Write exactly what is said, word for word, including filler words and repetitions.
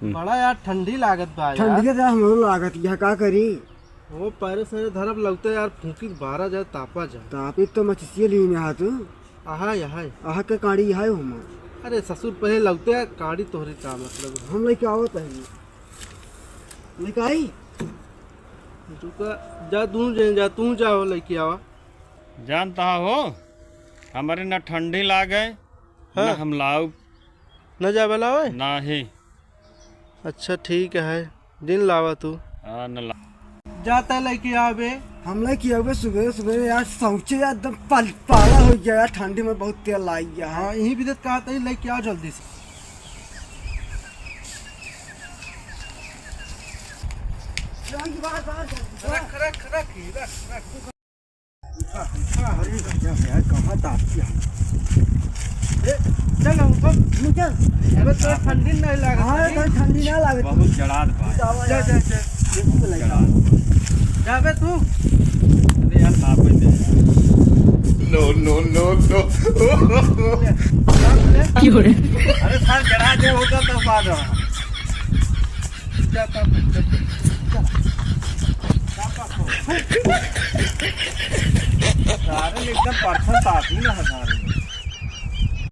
बड़ा यार ठंडी लागत बा यार। ठंडी के तो हमरो लागत, यह का करी? वो पैरे सैरे धरब लगते यार, फूंकी बारा जाए, तापा जाए। तापी तो मचिसिए लीन हा तू। अहाय, अहाय। अहा के काड़ी है हुमा। अरे ससुर, पहले लगते यार, काड़ी तोहरी का मतलब है? हम लेके आवत है। लेके आई? रुका, जा तू जे, जा तू जा हो लेके आवा। जानता हो, हमरे न ठंडी लागे, हाँ। न हम लाऊ। न जाबे लावे? नाही। अच्छा ठीक है, दिन लावा तू। हाँ, न ला। जाता लेके आवे। हम लेके आवे सुबह सुबह यार, सौंचे यार एकदम पाल-, पाला हो गया यार, ठंडी में बहुत तेल लाग गया है। हाँ, यही भी देख कहा था, लेके आओ जल्दी से। रख, रख, रख, रख, रख। अरे भैया, भैया, कहाँ तापी है? ए, चल, हम सब निकल। अबे, तो ठंडी नहीं लागत हाँ, है। तो ठंडी ना लागत। बहुत जड़ात बा। जा, जा, जा। बिल्कुल नहीं। जड़ात बा। जाबे तू। अरे यार, तापे दे यार। No, no, no, no। ले, ताप ले। क्यों रे? अरे सार, जड़ा दे, होता तो बाद में। सारे एकदम परसेंट आदमी ना है सारे।